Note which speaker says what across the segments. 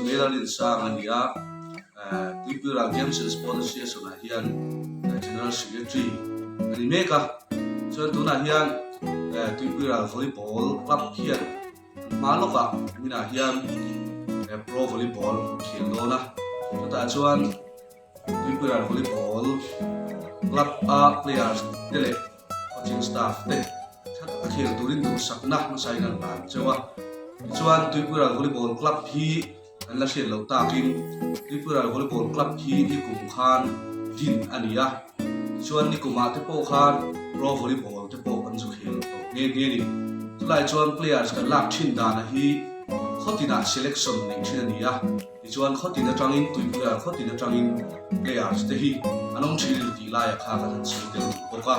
Speaker 1: May Lalrinsang a ni a, Tuipuiral Games and Sport Association ah hian General Secretary a ni mek a. Chuan tunah hian Tuipuiral Volleyball Club hian an hma lawkah minah hian Pro Volleyball an khel dawn a, chutah chuan Tuipuiral Volleyball Club a players te leh coaching staff te tha taka khel turin duhsakna hmasain an hlan cheu a. Tichuan Tuipuiral Volleyball Club hi kan la hriat loh takin Tuipuiral Volleyball Club hi nikum khan din a ni a. Tichuan nikumah te pawh khan Pro Volleyball te pawh kan zu khel tawh nghe nghe a ni. Chulai chuan players kan lak thin dana hi khawtinah selection neih thin a ni a. Tichuan khawtin atangin Tuipuiah khawtin atangin players te hi an awm thin in tih laia kha kan han sawi tel duh bawk a.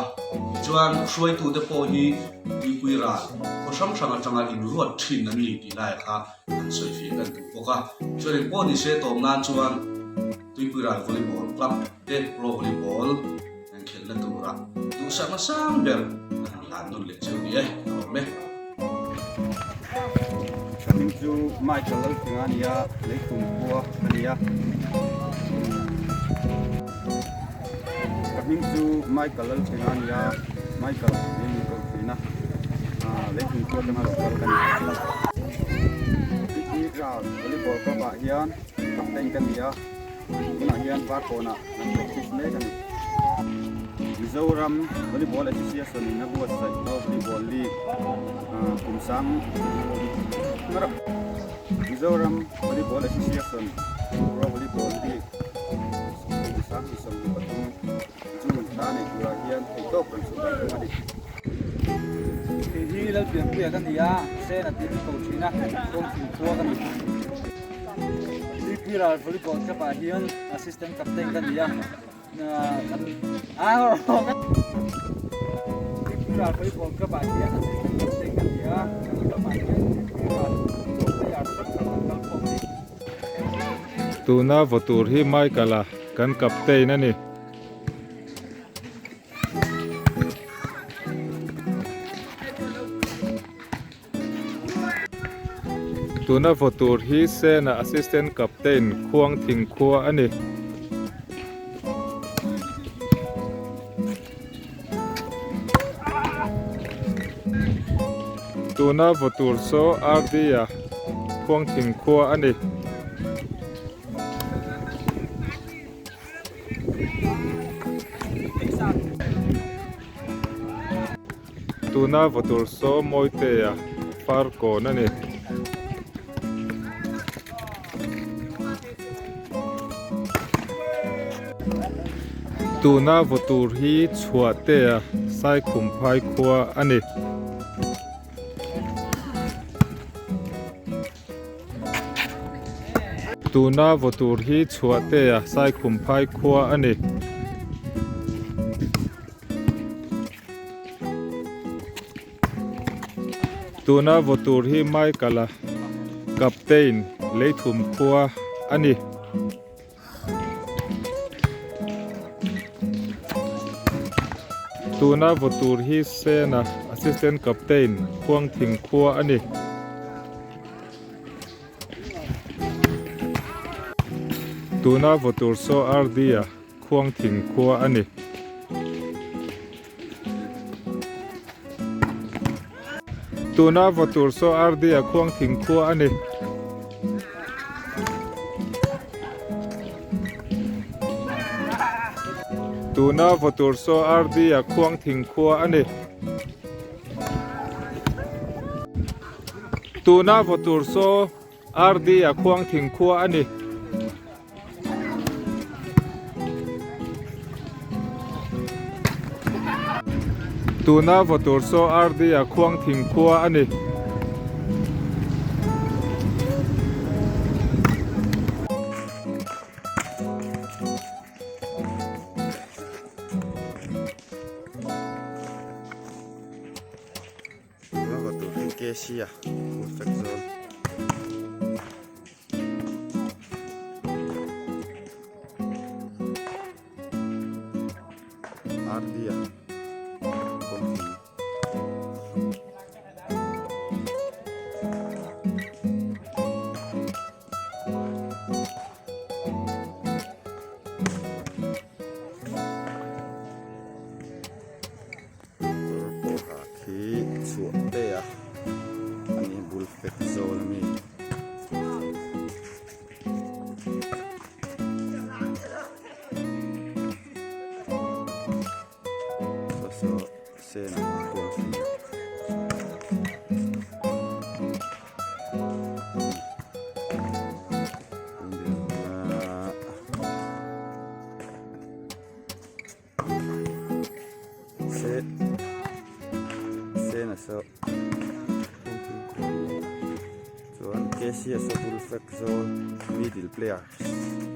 Speaker 1: Tichuan hruaitute pawh hi Tuipui ral khaw hrang hrang atanga inruat thin an ni tih laia kha han sawi fiah kan duh bawk a. Chuan engpawh ni se tawm nan chuan Tuipui ral volleyball club te pro volleyball an khelhna tura duhsakna sang ber an han hlan nawn leh cheu ni e, a awm e.
Speaker 2: Ka hming chu Michael Lalthinga a ni a, Leitum khua ka ni a. Ka hming chu Michael Lalthinga a ni a, Michael tiin min ko thin a, Leitum khua atanga lo kal ka ni. Picnic Ground Volleyball Club ah hian captain ka ni a. Tunah hian Varkawnah an practice mek a ni. Mizoram Volleyball Association in a buatsaih Pro Volleyball League kum sang Mizoram Volleyball Association Pro Volleyball League kum 2023 June thla nei turah hian theihtawp rawn chhuah dan tum a ni.
Speaker 3: Kei hi Lalpianpuia ka ni a, Sena tih ka ko thin a, Kawngthing khua ka ni. Tuipuiral Volleyball Club ah hian Assistant Captain ka ni a, Tuipuiral Volleyball Club ah hian Assistant Captain ka ni a, kan club ah hian Tuipuiral player hrang hrang an kal khawm a ni.
Speaker 4: Tuna vaw tur hi Michael-a kan captain a ni. Tuna vaw tur hi Sena assistant captain Khuang Thing khua a ni. Tuna vaw tur saw RD-a Khuang Thing khua a ni. Tuna vaw tur saw Mawitea far kawn a ni. Tuna vaw tur hi Chhuahtea Saikhumphai khua a ni. Tuna vaw tur hi Chhuahtea Saikhumphai khua a ni. Tuna vaw tur hi Michael-a captain Leithum khua a ni. Tuna vaw tur hi Sena assistant captain Khuangthing khua a ni. Tuna vaw tur saw RD-a Khuangthing khua a ni. Tuna vaw tur saw RD-a Khuangthing khua a ni. Tuna vaw tur saw RD-a Khuangthing khua a ni. Tuna vaw tur saw RD-a Khuangthing khua a ni. Tuna vaw tur saw RD-a Khuangthing khua a ni.
Speaker 2: Tuna vaw tur hi KC-a perfect zone. Ardia kawngthing. CSO Bullfrag Zawl middle player.